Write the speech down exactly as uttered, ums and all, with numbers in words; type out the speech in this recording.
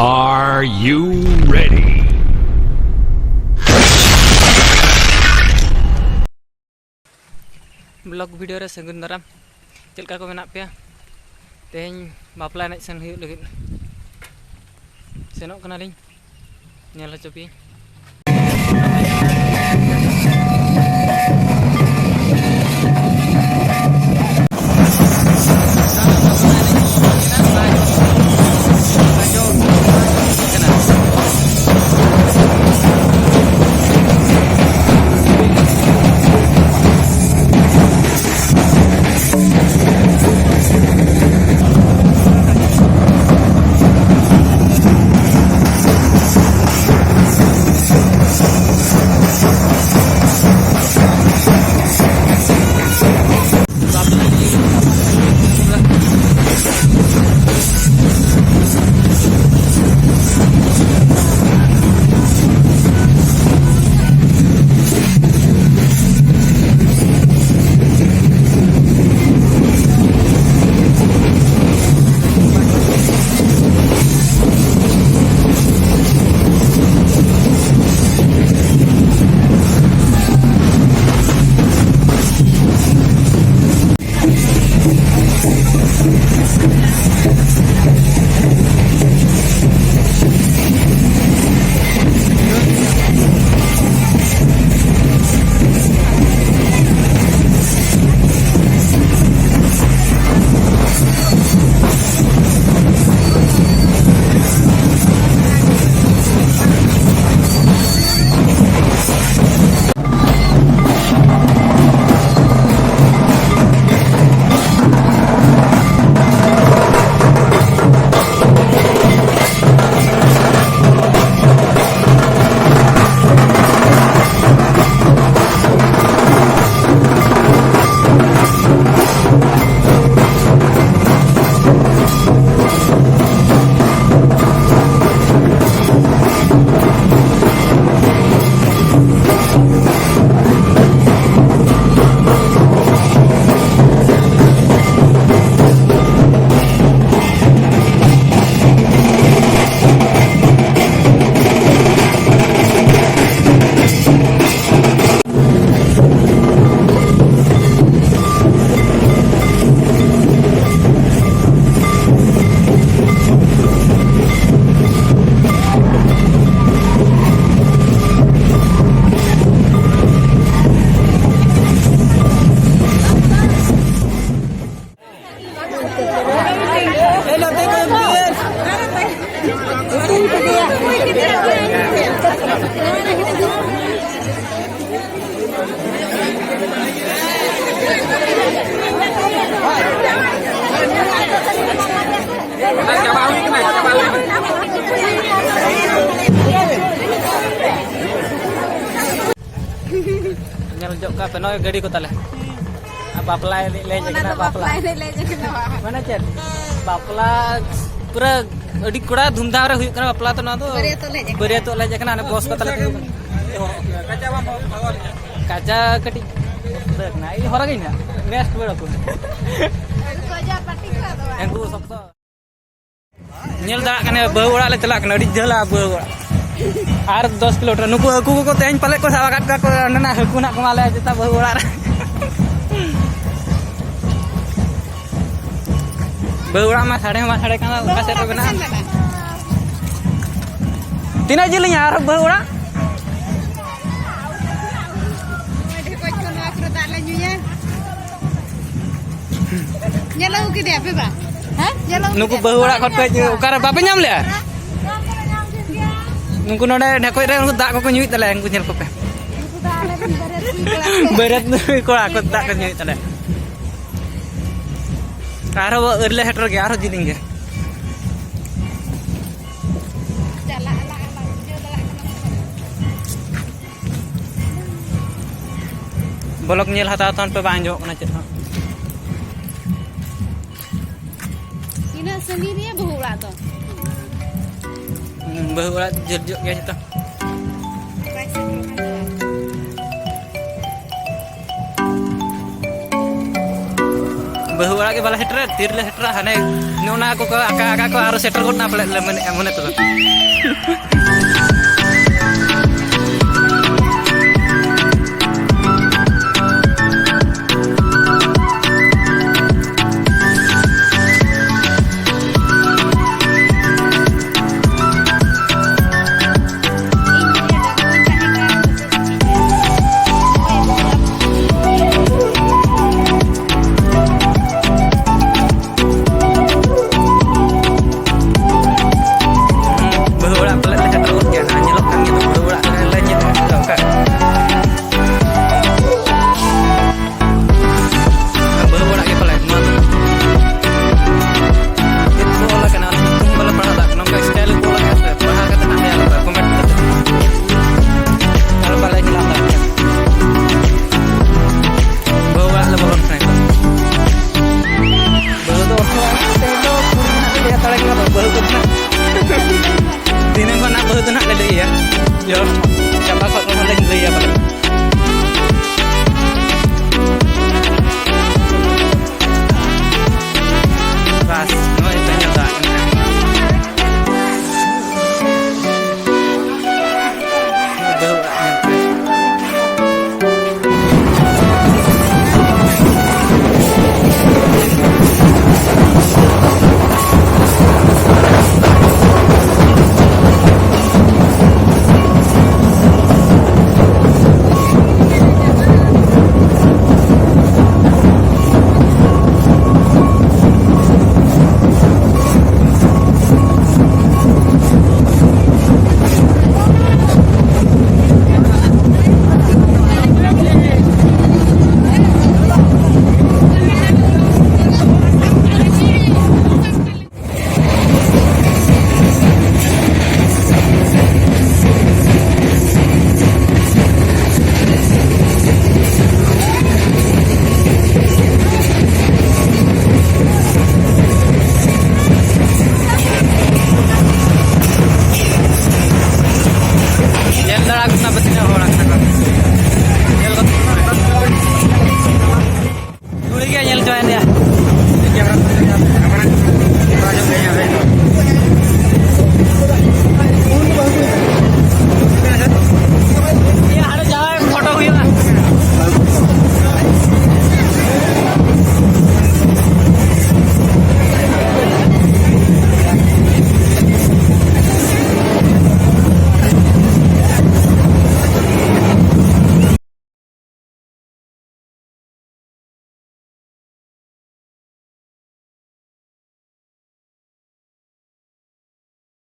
Are you ready? Vlog video ᱨᱮ ᱥᱟᱹᱜᱩᱱ ᱫᱟᱨᱟᱢ᱾ ᱪᱮᱫ ᱞᱮᱠᱟ ᱠᱚ ᱢᱮᱱᱟᱜ ᱯᱮᱭᱟ? ᱛᱮᱦᱮᱧ ᱵᱟᱯᱞᱟ ᱮᱱᱮᱡ ᱥᱮᱱ ᱦᱩᱭᱩᱜ ᱞᱟᱹᱜᱤᱫ ᱥᱮᱱᱚᱜ ᱠᱟᱱᱟᱞᱤᱧ, ᱧᱮᱞ ᱦᱚᱪᱚ ᱯᱮᱭᱟᱹᱧ᱾ ᱧᱮᱞ ᱧᱚᱜ ᱠᱟᱜ ᱯᱮ, ᱱᱚᱜᱼᱚᱭ ᱜᱟᱹᱰᱤ ᱠᱚ ᱛᱟᱞᱮ᱾ ᱟᱨ ᱵᱟᱯᱞᱟ ᱮᱱᱮᱡ ᱞᱮ ᱦᱮᱡ ᱚᱱᱟ ᱟᱠᱟᱱᱟ, ᱫᱚ ᱵᱟᱯᱞᱟ᱾ ᱵᱟᱯᱞᱟ ᱮᱱᱮᱡ ᱞᱮ ᱦᱮᱡ ᱟᱠᱟᱱᱟ᱾ ᱢᱟᱱᱮ ᱪᱮᱫ? ᱵᱟᱯᱞᱟ ᱯᱩᱨᱟᱹ ᱟᱹᱰᱤ ᱠᱚᱲᱟ ᱫᱷᱩᱢᱫᱷᱟᱢ ᱨᱮ ᱦᱩᱭᱩᱜ ᱠᱟᱱᱟ ᱵᱟᱯᱞᱟ ᱛᱚ ᱱᱚᱣᱟ ᱫᱚ᱾ ᱵᱟᱹᱨᱭᱟᱹᱛᱚᱜ ᱞᱮ ᱦᱮᱡ ᱟᱠᱟᱱᱟ᱾ ᱵᱟᱹᱨᱭᱟᱹᱛᱚᱜ ᱞᱮ ᱦᱮᱡ ᱟᱠᱟᱱᱟ, ᱚᱱᱮ ᱵᱚᱥ ᱠᱚ ᱛᱟᱞᱮ ᱛᱤᱸᱜᱩ ᱠᱟᱱᱟ᱾ ᱠᱟᱪᱟ ᱠᱟᱹᱴᱤᱡ ᱥᱩᱫᱷᱟᱹᱨ ᱠᱟᱱᱟ, ᱤᱧ ᱦᱚᱨᱚᱜᱟᱹᱧ ᱦᱟᱸᱜ, next ᱵᱮᱲᱟ ᱠᱚ᱾ ᱦᱟᱹᱱᱠᱩ ᱥᱚᱠᱛᱚ᱾ ᱧᱮᱞ ᱫᱟᱲᱮᱭᱟᱜ ᱠᱟᱱᱟ, ᱵᱟᱹᱦᱩ ᱚᱲᱟᱜ ᱞᱮ ᱪᱟᱞᱟᱜ ᱠᱟᱱᱟ, ᱟᱹᱰᱤ ᱡᱷᱟᱹᱞᱟ ᱵᱟᱹᱦᱩ ᱚᱲᱟᱜ᱾ ᱟᱨ ᱫᱚᱥ ᱠᱤᱞᱳᱢᱤᱴᱟᱨ᱾ ᱱᱩᱠᱩ ᱦᱟᱹᱠᱩ ᱠᱚᱠᱚ ᱛᱮᱦᱮᱧ ᱯᱟᱞᱮᱫ ᱠᱚ ᱥᱟᱵ ᱟᱠᱟᱫ ᱠᱚᱣᱟ, ᱠᱚ ᱚᱸᱰᱮᱱᱟᱜ ᱦᱟᱹᱠᱩ ᱱᱟᱜ ᱠᱚ ᱮᱢᱟ ᱞᱮᱭᱟ ᱪᱮᱛᱟ ᱵᱟᱹᱦᱩ ᱚᱲᱟᱜ ᱨᱮ᱾ ᱵᱟᱹᱦᱩ ᱚᱲᱟᱜ ᱢᱟ ᱥᱟᱰᱮ ᱦᱚᱸ ᱵᱟᱝ ᱥᱟᱰᱮ ᱠᱟᱱᱟ, ᱚᱠᱟ ᱥᱮᱫ ᱨᱮ ᱢᱮᱱᱟᱜᱼᱟ? ᱛᱤᱱᱟᱹᱜ ᱡᱤᱞᱤᱧᱟ ᱟᱨ ᱵᱟᱹᱦᱩ ᱚᱲᱟᱜ? ᱰᱷᱮᱠᱚᱡ ᱠᱚ ᱱᱚᱣᱟ ᱠᱚᱨᱮ ᱫᱟᱜ ᱞᱮ ᱧᱩᱭᱟ᱾ ᱧᱮᱞ ᱟᱹᱜᱩ ᱠᱮᱫᱮᱭᱟ ᱯᱮ ᱵᱟ? ᱦᱮᱸ? ᱧᱮᱞ ᱟᱹᱜᱩ ᱱᱩᱠᱩ ᱠᱮᱫᱮᱭᱟ ᱵᱟᱹᱦᱩ ᱯᱮ? ᱚᱲᱟᱜ ᱠᱷᱚᱱ ᱯᱮ ᱚᱠᱟᱨᱮ ᱵᱟᱯᱮ ᱧᱟᱢ ᱞᱮᱜᱼᱟ? ᱱᱩᱠᱩ ᱱᱚᱰᱮ ᱰᱷᱮᱠᱚᱡ ᱨᱮ ᱩᱱᱠᱩ ᱫᱟᱜ ᱠᱚᱠᱚ ᱧᱩᱭᱮᱫ ᱛᱟᱞᱮᱭᱟ, ᱩᱱᱠᱩ ᱧᱮᱞ ᱠᱚᱯᱮ᱾ ᱱᱩᱠᱩ ᱫᱚ ᱟᱞᱮ ᱨᱮᱱ ᱵᱟᱹᱨᱭᱟᱹᱛ ᱠᱩᱲᱤ ᱠᱚᱲᱟ ᱠᱚ᱾ ᱵᱟᱹᱨᱭᱟᱹᱛ ᱠᱩᱲᱤ ᱠᱚᱲᱟ ᱠᱚ ᱫᱟᱜ ᱠᱚ ᱧᱩᱭᱮᱫ ᱛᱟᱞᱮᱭᱟ᱾ ᱟᱨᱦᱚᱸ ᱟᱹᱣᱨᱤ ᱞᱮ ᱥᱮᱴᱮᱨ ᱜᱮᱭᱟ, ᱟᱨᱦᱚᱸ ᱡᱤᱞᱤᱧ ᱜᱮ᱾ ᱪᱟᱞᱟᱜ ᱟᱞᱟᱝ ᱟᱞᱟᱝ ᱵᱩᱡᱷᱟᱹᱣ ᱫᱟᱲᱮᱭᱟᱜ ᱠᱟᱱᱟ᱾ ᱵᱞᱚᱜ ᱧᱮᱞ ᱦᱟᱛᱟᱲ ᱛᱟᱵᱚᱱ ᱯᱮ, ᱵᱟᱝ ᱟᱸᱡᱚᱢᱚᱜ ᱠᱟᱱᱟ ᱪᱮᱫ ᱦᱚᱸ᱾ ᱛᱤᱱᱟᱹᱜ ᱥᱟᱺᱜᱤᱧ ᱨᱮᱭᱟ ᱵᱟᱹᱦᱩ ᱚᱲᱟᱜ ᱫᱚ? ᱦᱩᱸ, ᱵᱟᱹᱦᱩ ᱚᱲᱟᱜ ᱡᱷᱟᱹᱞ ᱧᱚᱜ ᱜᱮᱭᱟ ᱡᱚᱛᱚ᱾ ᱵᱟᱭ ᱥᱮᱴᱮᱨᱚᱜ ᱠᱟᱱ ᱫᱚ᱾ ᱵᱟᱹᱦᱩ ᱚᱲᱟᱜ ᱜᱮ ᱵᱟᱞᱮ ᱥᱮᱴᱮᱨᱟ, ᱛᱤᱨᱮᱞᱮ ᱥᱮᱴᱮᱨᱟ? ᱦᱟᱱᱮ ᱱᱚᱜᱼᱚ ᱱᱟ ᱠᱚ ᱟᱠᱟ ᱟᱠᱟ ᱠᱚ ᱟᱨᱚ ᱥᱮᱴᱮᱨ ᱜᱚᱫ ᱱᱟ ᱯᱟᱞᱮᱫ ᱞᱮ ᱢᱮᱱᱮᱫᱼᱟ ᱢᱚᱱᱮ ᱛᱮᱫᱚ᱾ ᱫᱚ ᱱᱟᱦᱟᱜ ᱞᱮ ᱞᱟᱹᱭᱟ, ᱤᱭᱟᱹ, ᱪᱟᱵᱟ ᱠᱷᱚᱱ ᱫᱚ ᱱᱟᱦᱟᱜ ᱞᱮ ᱞᱟᱹᱭᱟ ᱵᱚᱞᱮ᱾